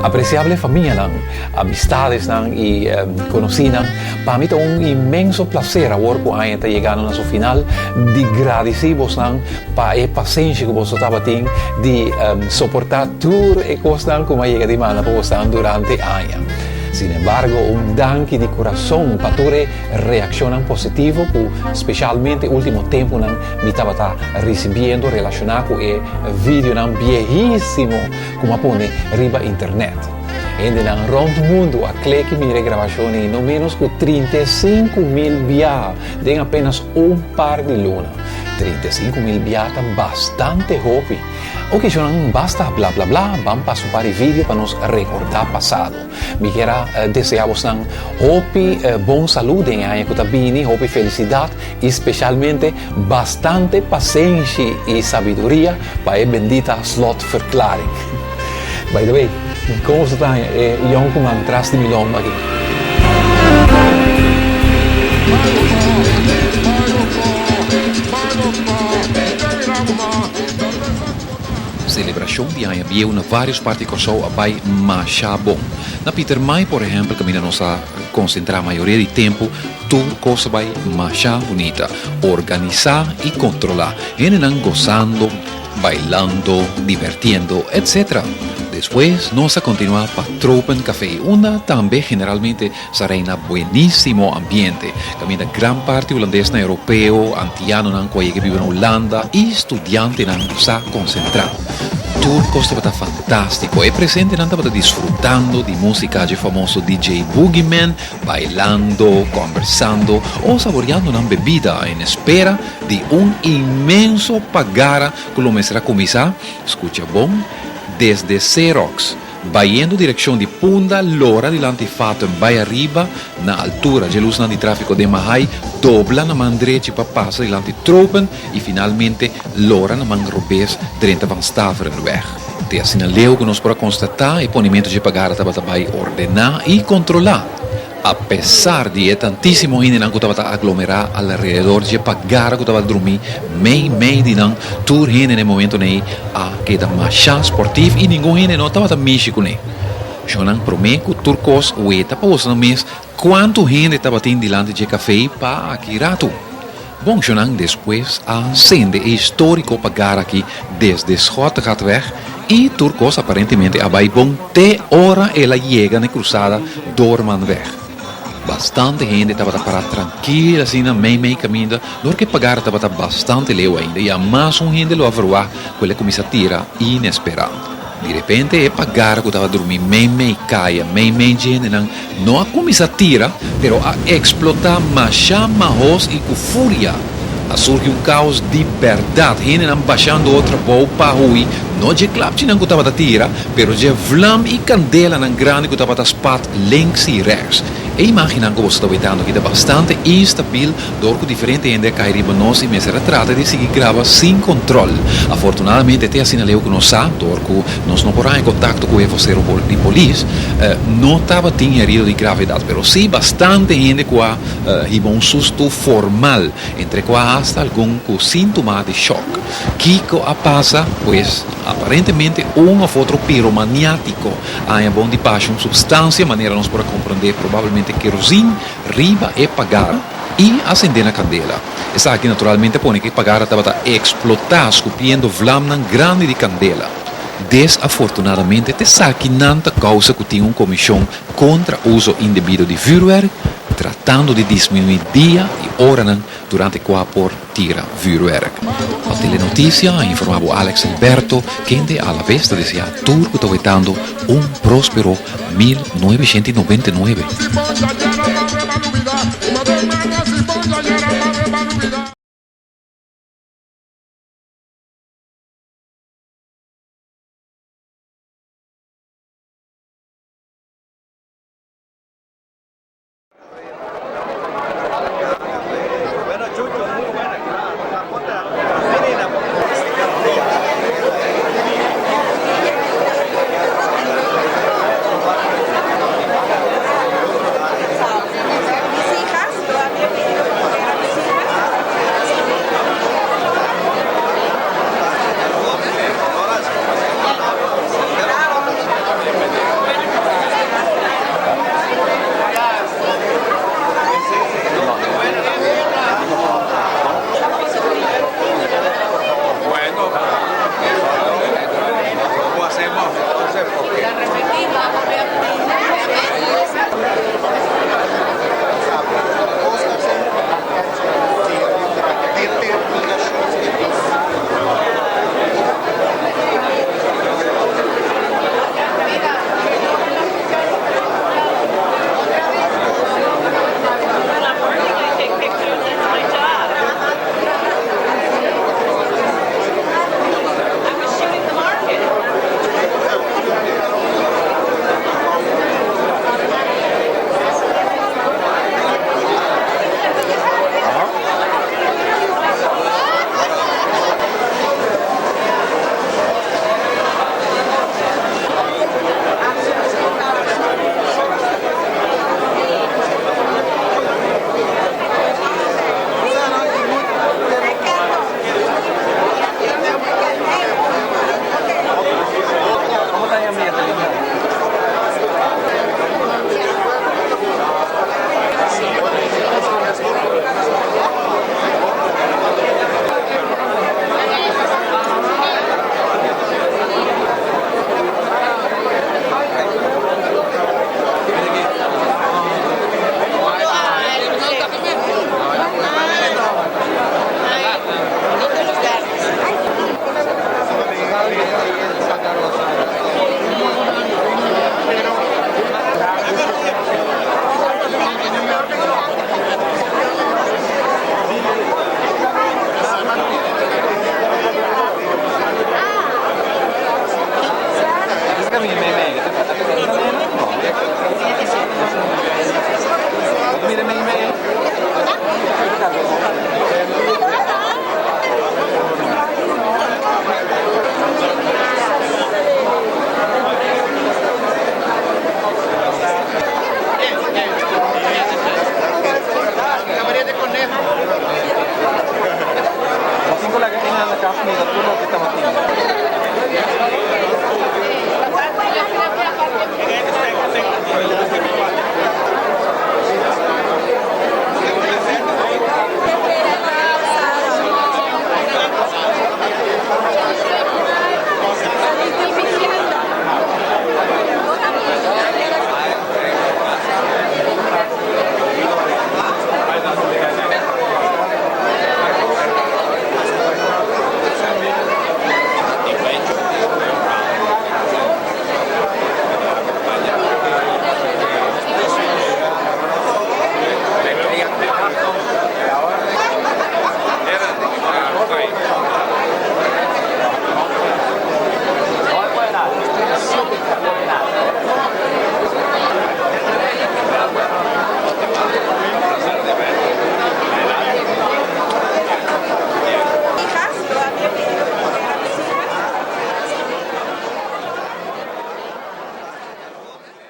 Apresiable famianan, amistadesnan i konosínan, pa mi ta un inmenso plaser awor ku aña ta yegando na su final di gradisí bosnan pa e pasenshi ku boso tabatin di soportá tur e kosnan ku mi a yega di manda pa bosnan durante aña. Sinembargo, un danki di kurason pa tur e reakshonnan positivo ku speshalmente último tempunan mi tabata risibiendo relashoná ku e videonan biehisimo ku m'a pone riba internet. Hendenan rònt mundu a klek i mira e grabashon ei no ménos ku 35,000 biaha den apénas un par di luna. 35,000 biaha ta bastante hopi. Oke shonnan, basta bla bla bla, ban pasa un par di video pa nos rekordá pasado. Mi kier a deseá bosnan hopi bon salú den e aña ku ta bini, hopi felisidat i spesialmente bastante pasenshi i sabiduria pa e bendita slotverklaring. By the way, kon boso ta haña e yònkuman tras di mi lomba aki? Selebrashon di Aña Bieu na vários parti di Kòrsou a bai masha bon. Na Pietermaai, por ehèmpel, kaminda nos a konsentrá mayoria di tempu, Tur kos a bai masha bunita, organisá i kontrolá, hendenan gosando, bailando, dibertiendo, etc. Despues nos a kontinuá pa Tropen Café, unda tambe generalmente sa reina buenísimo ambiente, kaminda gran parti hulandesnan europeo, antianonan ku a yega biba na Hulanda i studiantenan sa konsentrá. Tur kos tabata fantástiko, e presentenan tabata disfrutando di músika dje famoso DJ Boogeyman, Bailando, kòmbersando o saboreando nan bebida en espera di un inmenso pagara ku lo mester a kuminsá, skucha bon, desde Xerox, bayendo direkshon di Punda lora dilanti Fatum bai ariba na altura dje lusnan di tráfiko den Mahai, dobla na man drechi pa pasa dilanti Tropen i finalmente lora na man robes drenta Van Staverenweg. Te asina leu ku nos por a konstatá e ponimentu dje pagara tabata bai ordená i kontrolá, apesar di e tantísimo hendenan ku tabata aglomerá alrededor dje pagara ku tabata drumí mei mei di nan. Tur hende na e momentunan ei a keda mashá sportif i ningun hende no tabata mishi kuné. Shonnan promé ku tur kos weta pa bosonan mes kuantu hende tabatin dilanti dje kafé pa aki ratu. Bon shonnan despues a sende e historico pagar aki desde Schottegatweg y tur cos aparentemente a bay bon te ora el a yega na e cruzada Doormanweg. Bastante hende tabata para trankil asina mei mei caminda dor cu e pagar tabata bastante leu ainda y amas un hende lo a verwagt cu el a cuminsa tira inespera. Di repente e pagara ku tabata drumi meimei kaya, meimei dje hendenan, no a kuminsá tira, pero a eksplotá mashá mahos i ku furia. A surgi un kaos di bèrdat, hendenan bashando otro abou pa hui, no dje klapchinan ku tabata tira, pero dje vlam i kandelanan grandi ku tabata spat links i rèks. E imágennan ku boso ta wetando aki ta bastante instabil dor ku diferente hende a kai riba nos i mester a trata di sigui graba sin kontrol. Afortunadamente te asina leu ku nos sa, dor ku nos no por haña kontakto ku e vosero di polis, no tabatin herido di gravedat, pero sí bastante hende ku a hiba un sustu formal, entre kua asta algun ku síntoma di shòk. Kiko a pasa? Pues, aparentemente un òf otro piromaniátiko Haña bon di pasha un substansia, manera nos por a komprondé probablemente kerosin, riba e pagara i a sendé na kandela. Esaki naturalmente a pone ku e pagara tabata eksplotá skupiendo vlamnan grandi di kandela. Desafortunadamente t'esakinan ta kousa ku tin un komishon kontra uso indebido di vürwèrk tratando di disminuí dia i oranan durante kua por tira vuurwerk. Pa Telenoticia a informa bo Alex Alberto, kende alavez ta desea tur ku ta wetando un prospero 1999. sé por qué.